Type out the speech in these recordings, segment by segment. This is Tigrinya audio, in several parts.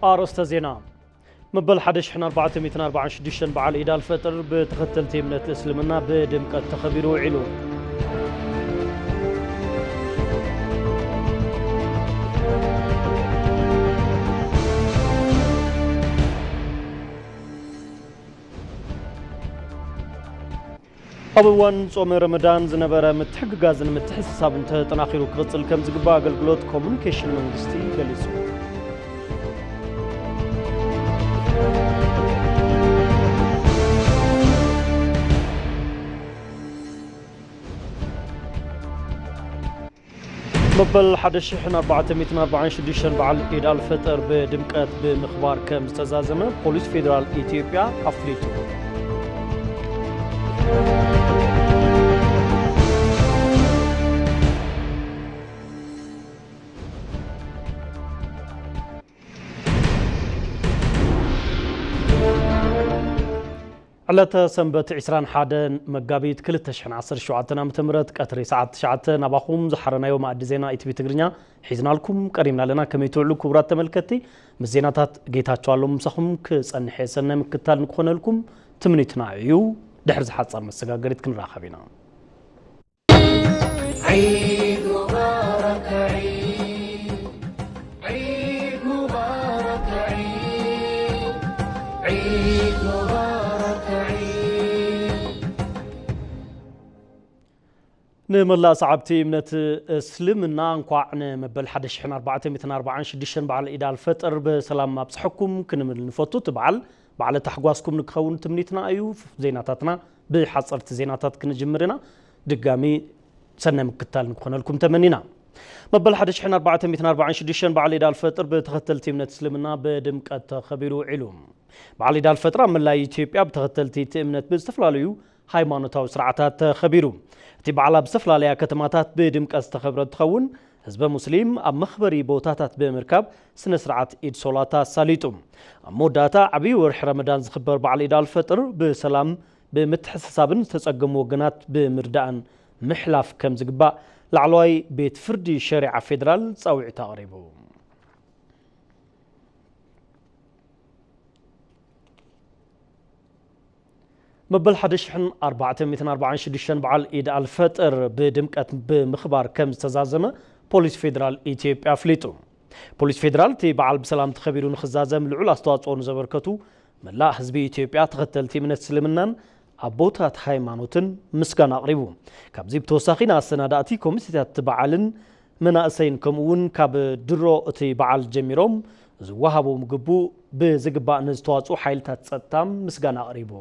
ኣርእስተ ዜና። መበል ሓደ ሽሕን ኣርባዕተ ሚእትን ኣርባዓን ሽዱሽተን በዓል ዒድ ኣልፈጥር ብተኸተልቲ እምነት እስልምና ብድምቀት ተኸቢሩ ውዒሉ። ኣብ እዋን ጾመ ረመዳን ዝነበረ ምትሕግጋዝን ምትሕስሳብን ተጠናኺሩ ክቕጽል ከም ዝግባእ ኣገልግሎት ኮሙኒኬሽን መንግስቲ ገሊጹ። መበል ሓደ ሽሕን ኣርባዕተ ሚእትን ኣርባዓን ሽዱሽተን በዓል ዒድ ኣልፈጥር ብድምቀት ብምኽባር ከም ዝተዛዘመ ፖሊስ ፌደራል ኢትዮጵያ ኣፍሊጡ። ዕለተ ሰንበት ዕስራን ሓደን መጋቢት ክልተ ሽሕን ዓሰርተ ሸውዓተን ዓመተ ምህረት ቀትሪ ሰዓት ትሽዓተ ናባኹም ዝሓረናዮ መኣዲ ዜና ኢቲቪ ትግርኛ ሒዝናልኩም ቀሪብና ኣለና። ከመይ ትውዕሉ ክቡራት ተመልከትቲ? ምስ ዜናታት ጌታቸው ኣለሙ ምሳኹም ክጸንሕ እየ። ሰናይ ምክትታል ንክኾነልኩም ትምኒትና እዩ። ድሕሪ ዝሓጻር መሰጋገሪት ክንራኸብ ኢና። عيد مبارك عيد عيد مبارك عيد عيد مبارك عيد ንመላእ ሰዓብቲ እምነት እስልምና እንኳዕ ንመበል ሓደ ሽሕን ኣርባዕተ ሚእትን ኣርባዓን ሽዱሽተን በዓል ዒድ ኣልፈጥር ብሰላም ኣብጽሐኩም ክንብል ንፈቱ። እቲ በዓል በዓለ ታሕጓስኩም ንክኸውን ትምኒትና እዩ። ዜናታትና ብሓጸርቲ ዜናታት ክንጅምር ኢና። ድጋሚ ሰናይ ምክትታል ንክኾነልኩም ተመኒና። መበል ሓደ ሽሕን ኣርባዕተ ሚእትን ኣርባዓን ሽዱሽተን በዓል ዒድ ኣልፈጥር ብተኸተልቲ እምነት እስልምና ብድምቀት ተኸቢሩ ውዒሉ። በዓል ዒድ ኣልፈጥር ኣብ መላእ ኢትዮጵያ ብተኸተልቲ እቲ እምነት ብዝተፈላለዩ ሃይማኖታዊ ስርዓታት ተኸቢሩ። እቲ በዓል ኣብ ዝተፈላለያ ከተማታት ብድምቀት ዝተኸብረ እንትኸውን፣ ህዝበ ሙስሊም ኣብ መኽበሪ ቦታታት ብምርካብ ስነ ስርዓት ኢድ ሶላት ኣሳሊጡ። ኣብ መወዳእታ ዓብዪ ወርሒ ረመዳን ዝኽበር በዓል ዒድ ኣልፈጥር ብሰላም፣ ብምትሕስሳብን ዝተጸገሙ ወገናት ብምርዳእን ምሕላፍ ከም ዝግባእ ላዕለዋይ ቤት ፍርዲ ሸሪዓ ፌደራል ጻውዒት ኣቕሪቡ። መበል ሓደ ሽሕን ኣርባዕተ ሚእትን ኣርባዓን ሽዱሽተን በዓል ዒድ ኣልፈጥር ብድምቀት ብምኽባር ከም ዝተዛዘመ ፖሊስ ፌደራል ኢትዮጵያ ኣፍሊጡ። ፖሊስ ፌደራል እቲ በዓል ብሰላም ተኸቢሩ ንኽዛዘም ልዑል ኣስተዋጽኦ ንዘበርከቱ መላእ ህዝቢ ኢትዮጵያ ተኸተልቲ እምነት እስልምናን ኣቦታት ሃይማኖትን ምስጋና ኣቕሪቡ። ካብዚ ብተወሳኺ ንኣሰናዳእቲ ኮሚቴታት እቲ በዓልን መናእሰይን ከምኡ እውን ካብ ድሮ እቲ በዓል ጀሚሮም ዝወሃቦም ግቡእ ብዝግባእ ንዝተዋፅኡ ሓይልታት ፀጥታ ምስጋና ኣቕሪቡ።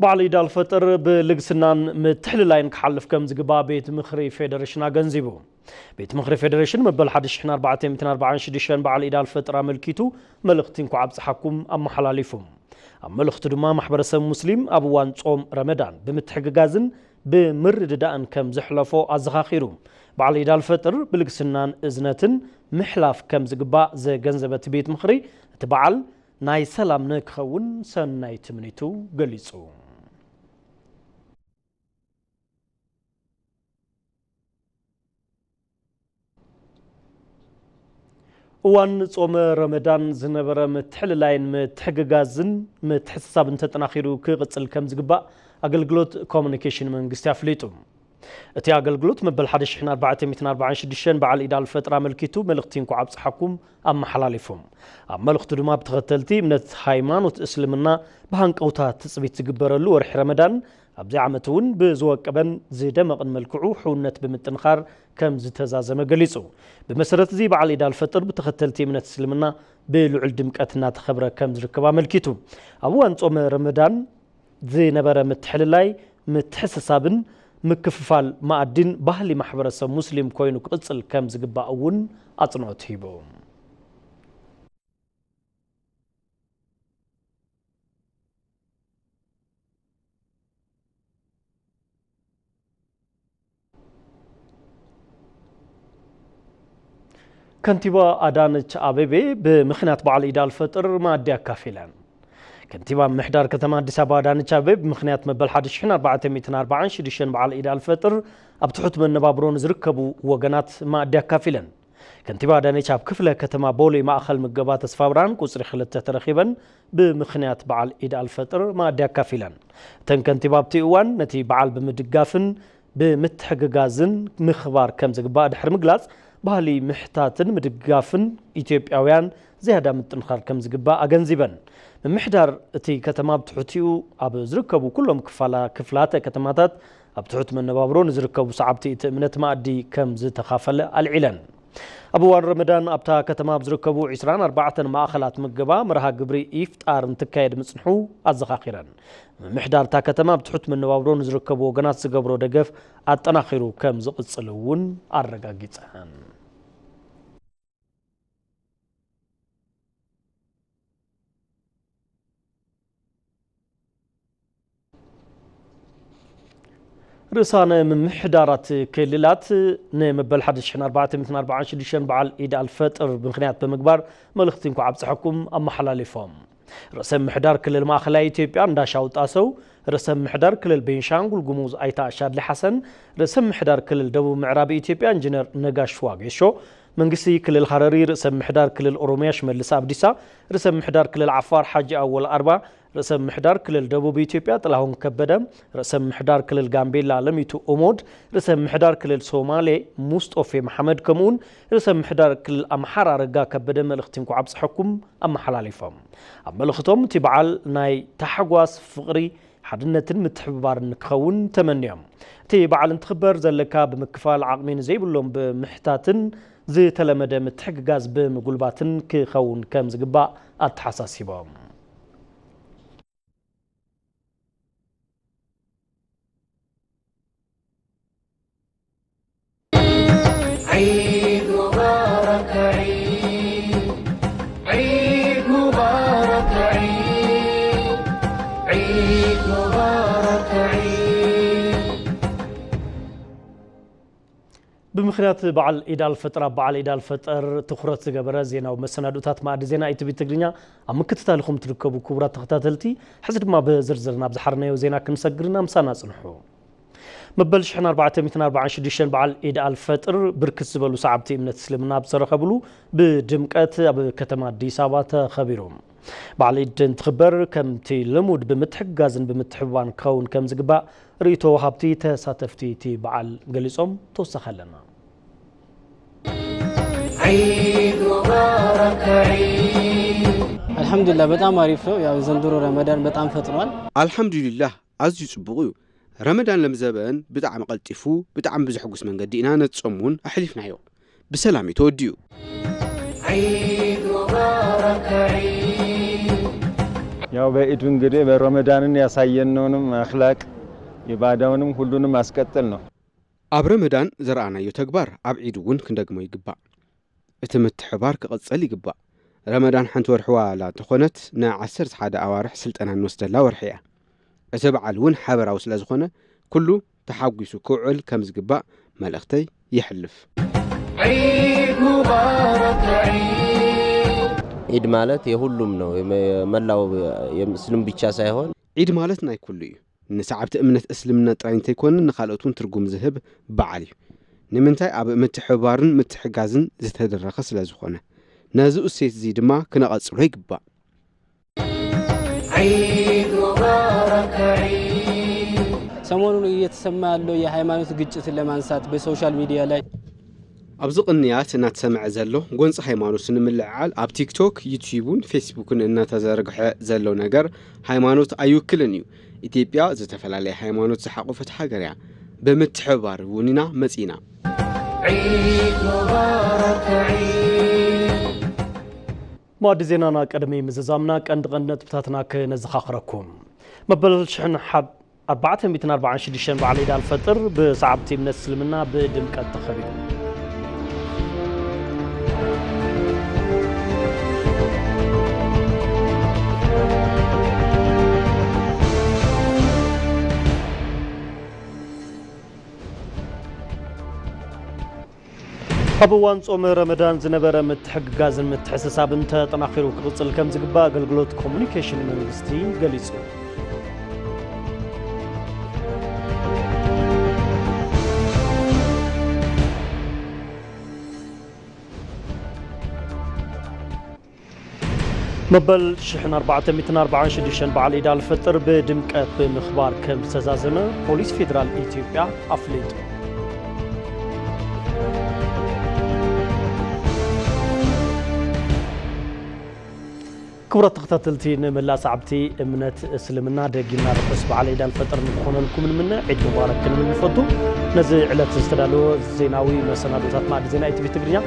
በዓል ዒድ ኣልፈጥር ብልግስናን ምትሕልላይን ክሓልፍ ከም ዝግባእ ቤት ምኽሪ ፌደሬሽን ኣገንዚቡ። ቤት ምኽሪ ፌደሬሽን መበል ሓደ ሽሕን ኣርባዕተ ሚእትን ኣርባዓን ሽዱሽተን በዓል ዒድ ኣልፈጥር ኣመልኪቱ መልእኽቲ እንኳዕ ኣብፀሓኩም ኣመሓላሊፉ። ኣብ መልእኽቱ ድማ ማሕበረሰብ ሙስሊም ኣብ እዋን ጾም ረመዳን ብምትሕግጋዝን ብምርድዳእን ከም ዘሕለፎ ኣዘኻኺሩ። በዓል ዒድ ኣልፈጥር ብልግስናን እዝነትን ምሕላፍ ከም ዝግባእ ዘገንዘበ እቲ ቤት ምኽሪ፣ እቲ በዓል ናይ ሰላም ንክኸውን ሰናይ ትምኒቱ ገሊጹ። እዋን ጾመ ረመዳን ዝነበረ ምትሕልላይን ምትሕግጋዝን ምትሕስሳብን ተጠናኺሩ ክቕጽል ከም ዝግባእ ኣገልግሎት ኮሙኒኬሽን መንግስቲ ኣፍሊጡ። እቲ ኣገልግሎት መበል ሓደ ሽሕን ኣርባዕተ ሚእትን ኣርባዓን ሽዱሽተን በዓል ኢድ ኣልፈጥር ኣመልኪቱ መልእኽቲ እንኳዕ ኣብጽሓኩም ኣመሓላሊፉ። ኣብ መልእኽቱ ድማ ብተኸተልቲ እምነት ሃይማኖት እስልምና ብሃንቀውታ ትጽቢት ዝግበረሉ ወርሒ ረመዳን ኣብዚ ዓመት እውን ብዝወቀበን ዝደመቕን መልክዑ ሕውነት ብምጥንኻር ከም ዝተዛዘመ ገሊጹ። ብመሰረት እዚ በዓል ኢድ ኣልፈጥር ብተኸተልቲ እምነት እስልምና ብልዑል ድምቀት እናተኸብረ ከም ዝርከብ ኣመልኪቱ። ኣብ እዋን ጾመ ረመዳን ዝነበረ ምትሕልላይ፣ ምትሕስሳብን ምክፍፋል መኣዲን ባህሊ ማሕበረሰብ ሙስሊም ኮይኑ ክቕጽል ከም ዝግባእ እውን ኣጽንኦት ሂቡ። ከንቲባ ኣዳነች ኣቤቤ ብምኽንያት በዓል ኢድ ኣልፈጥር መኣዲ ኣካፊለን። ከንቲባ ምምሕዳር ከተማ ኣዲስ ኣበባ ኣዳነች ኣቤቤ ብምኽንያት መበል ሓደ ሽሕን ኣርባዕተ ሚእትን ኣርባዓን ሽዱሽተን በዓል ኢድ ኣልፈጥር ኣብ ትሑት መነባብሮ ንዝርከቡ ወገናት ማእዲ ኣካፊለን። ከንቲባ ኣዳነች ኣብ ክፍለ ከተማ ቦሌ ማእኸል ምገባ ተስፋ ብርሃን ቁፅሪ ክልተ ተረኺበን ብምኽንያት በዓል ኢድ ኣልፈጥር ማእዲ ኣካፊለን። እተን ከንቲባ ኣብቲ እዋን ነቲ በዓል ብምድጋፍን ብምትሕግጋዝን ምኽባር ከም ዝግባእ ድሕሪ ምግላፅ፣ ባህሊ ምሕታትን ምድጋፍን ኢትዮጵያውያን ዝያዳ ምጥንኻር ከም ዝግባእ ኣገንዚበን። ምምሕዳር እቲ ከተማ ኣብ ትሕቲኡ ኣብ ዝርከቡ ኩሎም ክፋላ-፣ ክፍላተ ከተማታት ኣብ ትሑት መነባብሮ ንዝርከቡ ሰዓብቲ እቲ እምነት ማእዲ ከም ዝተኻፈለ ኣልዒለን። ኣብ እዋን ረመዳን ኣብታ ከተማ ኣብ ዝርከቡ ዕስራን ኣርባዕተን ማእኸላት ምገባ መርሃ ግብሪ ኢፍጣር እንትካየድ ምጽንሑ ኣዘኻኺረን። ምምሕዳር እታ ከተማ ኣብ ትሑት መነባብሮ ንዝርከቡ ወገናት ዝገብሮ ደገፍ ኣጠናኺሩ ከም ዝቕጽል እውን ኣረጋጊጸን። ርእሳነ ምምሕዳራት ክልላት ንመበል ሓደ ሽሕን ኣርባዕተ ሚእትን ኣርባዓን ሽዱሽተን በዓል ኢድ ኣልፈጥር ምኽንያት ብምግባር መልእኽቲ እንኳዕ ኣብፀሐኩም ኣመሓላሊፎም። ርእሰ ምምሕዳር ክልል ማእኸላይ ኢትዮጵያ እንዳሻው ጣሰው፣ ርእሰ ምምሕዳር ክልል ቤንሻንጉል ጉሙዝ ኣይተ ኣሻድሊ ሓሰን፣ ርእሰ ምምሕዳር ክልል ደቡብ ምዕራብ ኢትዮጵያ ኢንጂነር ነጋሽ ዋጌሾ፣ መንግስቲ ክልል ሃረሪ፣ ርእሰ ምምሕዳር ክልል ኦሮሚያ ሽመልስ ኣብዲሳ፣ ርእሰ ምምሕዳር ክልል ዓፋር ሓጂ ኣወል ኣርባ፣ ርእሰ ምምሕዳር ክልል ደቡብ ኢትዮጵያ ጥላሁን ከበደ፣ ርእሰ ምምሕዳር ክልል ጋምቤላ ለሚቱ ኡሞድ፣ ርእሰ ምምሕዳር ክልል ሶማሌ ሙስጦፌ መሓመድ ከምኡውን ርእሰ ምምሕዳር ክልል ኣምሓራ ኣረጋ ከበደ መልእኽቲ እንኳዕ ኣብፀሐኩም ኣመሓላሊፎም። ኣብ መልእኽቶም እቲ በዓል ናይ ታሕጓስ፣ ፍቕሪ፣ ሓድነትን ምትሕብባርን ክኸውን ተመንዮም። እቲ በዓል እንትኽበር ዘለካ ብምክፋል ዓቕሚ ንዘይብሎም ብምሕታትን ዝተለመደ ምትሕግጋዝ ብምጉልባትን ክኸውን ከም ዝግባእ ኣተሓሳሲቦም። عيد مبارك عيد، عيد مبارك عيد، عيد مبارك عيد. ብምኽንያት በዓል ኢድ ኣልፈጥር፣ ኣብ በዓል ኢድ ኣልፈጥር ትኹረት ዝገበረ ዜናዊ መሰናድኡታት ማእዲ ዜና ኢቲቪ ትግርኛ ኣብ ምክትታል ኢኹም ትርከቡ። ክቡራት ተኸታተልቲ፣ ሕዚ ድማ ብዝርዝር ናብ ዝሓርናዮ ዜና ክንሰግር ኢና፣ ምሳና ጽንሑ። መበል ሽሕን ኣርባዕተ ሚእትን ኣርባዓን ሽዱሽተን በዓል ኢድ ኣልፈጥር ብርክት ዝበሉ ሰዓብቲ እምነት እስልምና ኣብ ዝተረኸብሉ ብድምቀት ኣብ ከተማ ኣዲስ ኣበባ ተኸቢሩ። በዓል ኢድ እንትኽበር ከምቲ ልሙድ ብምትሕግጋዝን ብምትሕብባን ክኸውን ከም ዝግባእ ርእይቶ ወሃብቲ ተሳተፍቲ እቲ በዓል ገሊጾም። ተወሳኺ ኣለና። عيد مبارك عيد. አልሐምዱሊላህ በጣም አሪፍ ነው። ያው ዘንድሮ ረመዳን በጣም ፈጥኗል። ኣልሐምዱሊላህ ኣዝዩ ጽቡቕ እዩ። ረመዳን ለምዘበን ብጣዕሚ ቀልጢፉ፣ ብጣዕሚ ብዘሕጉስ መንገዲ ኢና ነቲ ጾም እውን ኣሕሊፍናዮ። ብሰላም እዩ ተወዲኡ። عيد مبارك عيد. ያው በኢዱ እንግዲህ በረመዳንን ያሳየነውንም አኽላቅ ኢባዳውንም ሁሉንም ማስቀጠል ነው። ኣብ ረመዳን ዘርኣናዮ ተግባር ኣብ ዒድ እውን ክንደግሞ ይግባእ። እቲ ምትሕባር ክቕጽል ይግባእ። ረመዳን ሓንቲ ወርሒ ዋላ እንተኾነት፣ ንዓሰርተ ሓደ ኣዋርሕ ስልጠና እንወስደላ ወርሒ እያ። እቲ በዓል እውን ሓበራዊ ስለ ዝኾነ፣ ኩሉ ተሓጒሱ ክውዕል ከም ዝግባእ መልእኽተይ የሕልፍ። عيد مبارك عيد. ኢድ ማለት የሁሉም ነው፣ የመ-፣ የመላው የምስልም ብቻ ሳይሆን። ዒድ ማለት ናይ ኩሉ እዩ። ንሰዓብቲ እምነት እስልምና ጥራይ እንተይኮነ፣ ንኻልኦት እውን ትርጉም ዝህብ በዓል እዩ። ንምንታይ? ኣብ ምትሕብባርን ምትሕጋዝን ዝተደረኸ ስለ ዝኾነ። ነዚ እሴት እዚ ድማ ክነቐጽሎ ይግባእ። عيد مبارك عيد. ሰሞኑን እየተሰማ ያለው የሃይማኖት ግጭትን ለማንሳት በሶሻል ሚዲያ ላይ። ኣብዚ ቅንያት እናተሰምዐ ዘሎ ጎንፂ ሃይማኖት ንምልዕዓል ኣብ ቲክቶክ፣ ዩትዩብን ፌስቡክን እናተዘርግሐ ዘሎ ነገር ሃይማኖት ኣይውክልን እዩ። ኢትዮጵያ ዝተፈላለየ ሃይማኖት ዝሓቆፈት ሃገር እያ። ብምትሕብባር እውን ኢና መፂና። عيد مبارك عيد. መኣዲ ዜናና ቅድሚ ምዝዛምና ቀንዲ ቀንዲ ነጥብታትና ክነዘኻኽረኩም። መበል ሽሕን ሓድ-፣ ኣርባዕተ ሚእትን ኣርባዓን ሽዱሽተን በዓል ዒድ ኣልፈጥር ብሰዓብቲ እምነት እስልምና ብድምቀት ተኸቢሩ። ኣብ እዋን ጾመ ረመዳን ዝነበረ ምትሕግጋዝን ምትሕስሳብን ተጠናኺሩ ክቕጽል ከም ዝግባእ ኣገልግሎት ኮሙኒኬሽን መንግስቲ ገሊጹ። መበል ሽሕን ኣርባዕተ ሚእትን ኣርባዓን ሽዱሽተን በዓል ዒድ ኣልፈጥር ብድምቀት ብምኽባር ከም ዝተዛዘመ ፖሊስ ፌዴራል ኢትዮጵያ ኣፍሊጡ። ክቡራት ተኸታተልቲ፣ ንመላእ ሰዓብቲ እምነት እስልምና ደጊምና ርሑስ በዓል ዒድ ኣልፈጥር ንክኾነልኩም ንምነ፣ ዒድ ሙባረክ ክንብል ንፈቱ። ነዚ ዕለት ዝተዳለወ ዜናዊ መሰናዶታት ማዕዲ ዜና ኢቲቪ ትግርኛ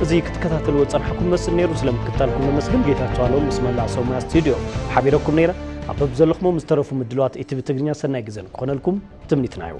እዚ ክትከታተልዎ ዝጸናሕኩም መስል ነይሩ። ስለምክታልኩም ነመስግን። ጌታቸው ኣለው ምስ መላእ ሰብ ሙያ ስቱዲዮ ሓቢረኩም ነይረ። ኣብ በብዘለኹሞ ምስ ዝተረፉ ምድላዋት ኢቲቪ ትግርኛ ሰናይ ግዘ ንክኾነልኩም ትምኒትና እዩ።